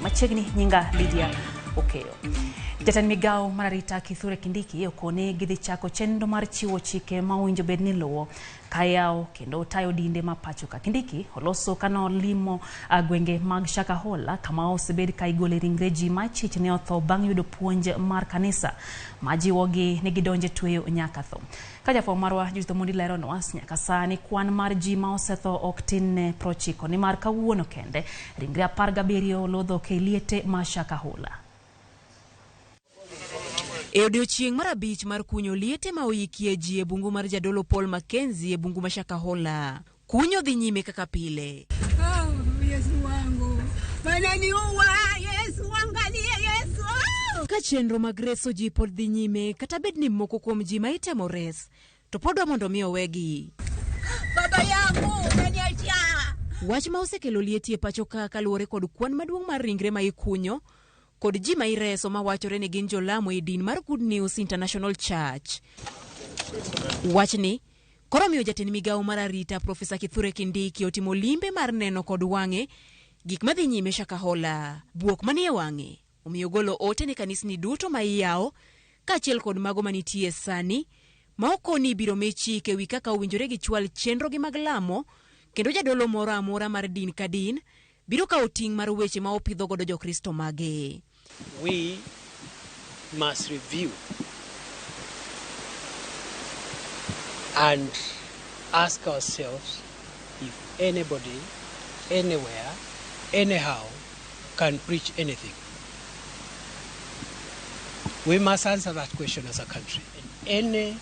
Machiegni nyinga Lydia Okeyo. Jatend migawo mar arita Kithure Kindiki okone gidhi chako chenro mar chiwo chike ma owinjo bed ni luwo ka yawo kendo tayo dinde ma pacho ka. Kindiki oloso kane olimo gwenge mag Shakahola kama osebed ka igole ringre ji ma chich ne otho bang' yudo puonj mar kanisa ma jiwogi ni gidonje tweyo nyaka tho. Ka jafwambo marwa Judith Omondi leronwa, nyaka sani kwan mar ji ma osetho ok tin ne 90 nimar kawuono kende ringre 17 olodho e liete ma Shakahola. E odiechieng' mar abich mar kunyo liete ma oikie ji e bungu mar jadolo Paul Mackenzie e bungu ma Shakahola. Kunyo dhi nyime kaka pile. Oh, Yesu wangu. Wananiua, Yesu angalie Yesu. Ka chenro mag reso ji pod dhi nyime kata bed ni moko kuom ji ma itemo res to pod dwa mondo mi owegi. Baba yangu unaniacha. Wach ma osekelo lieti e pacho ka kaluwore kod kwan maduong' mar ringre ma ikunyo kod ji ma ireso ma wachore ni gin jolamo e din mar Good News International Church. Wachni koro miyo jatend migawo mar arita Profesa Kithure Kindiki otimo limbe mar neno kod wang'e gik madhi nyime Shakahola. Buok manie wang'e omiyo golo ote ne kanisni duto ma iyawo kaachiel kod mago manitie sani ma okoni ibiro mi chik ewi kaka owinjore gichwal chenrogi mag lamo kendo jadolo moro amora mar din ka din biro kawo ting' mar weche ma opidho godo jokristo mage. We must review and ask ourselves if anybody, anywhere, anyhow can preach anything. We must answer that question as a country. Any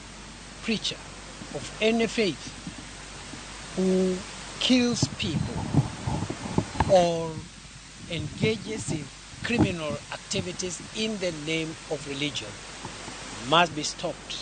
preacher of any faith who kills people or engages in criminal activities in the name of religion must be stopped.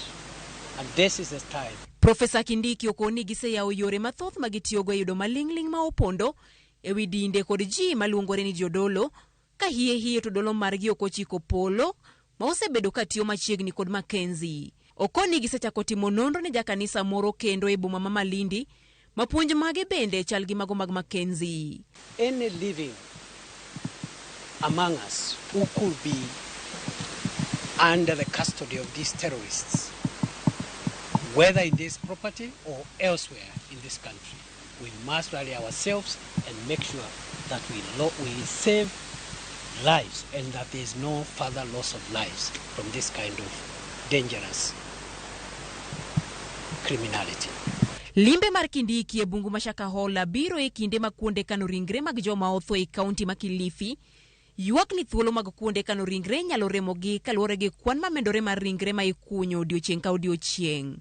And this is the time. Profesa Kindiki okoni giseyawo yore mathoth ma gitiyogo e yudo maling'ling' ma opondo ewi dinde kod ji maluongore ni jodolo ka hie hie to dolo margi ok ochiko polo ma osebedo ka tiyo machiegni kod Mackenzie. Okoni gisechako timo nonro ne jakanisa moro kendo e boma ma Malindi ma puonj mage bende chal gi mago mag Mackenzie. Any living among us who could be under the custody of these terrorists, whether in this property or elsewhere in this country, we must rally ourselves and make sure that we save lives and that there is no further loss of lives from this kind of dangerous criminality. Limbe mar Kindiki e bungu ma Shakahola biro e kinde ma kuonde kano ringre mag joma otho e kaunti ma Kilifi ywak ni thuolo mag kuonde kano ringre nyalo remogi kaluwore gi kwan mamedore mar ringre ma ikunyo odiochieng' ka odiochieng'.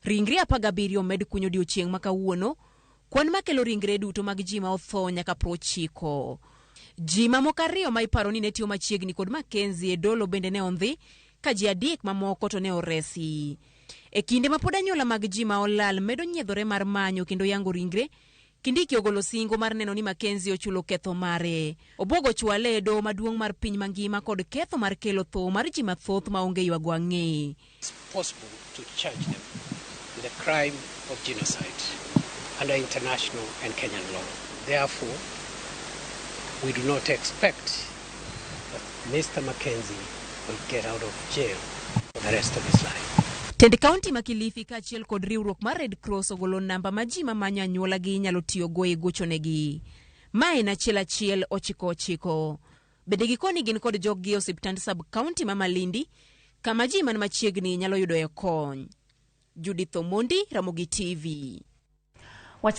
Ringre 17 omed kunyo odiochieng' ma kawuono, kwan makelo ringre duto mag ji ma otho nyaka 90. Ji mamoko ariyo ma iparo ni ne tiyo machiegni kod Mackenzie e dolo bende ne ondhi, ka ji adek mamoko to ne oresi. E kinde ma pod anyuola mag ji ma olal medo nyiedhore mar manyo kendo yango ringre, Kindiki ogolo singo mar neno ni Mackenzie ochulo ketho mare. Obwogo chwale e doho maduong' mar piny mangima kod ketho mar kelo tho mar ji mathoth maonge ywago ang'e. It's possible to charge them with the crime of genocide under international and Kenyan law. Therefore, we do not expect that Mr. Mackenzie will get out of jail for the rest of his life. Tend kaunti ma Kilifi kaachiel kod riwruok mar Red Cross ogolo namba ma ji mamanyo anyuolagi nyalo tiyogo e gochonegi. Ma en 1 1 9 9. Bende gikoni gin kod joggi e osiptand sub county ma Malindi kama ji man machiegni nyalo yudoe kony. Judith Omondi, Ramogi TV.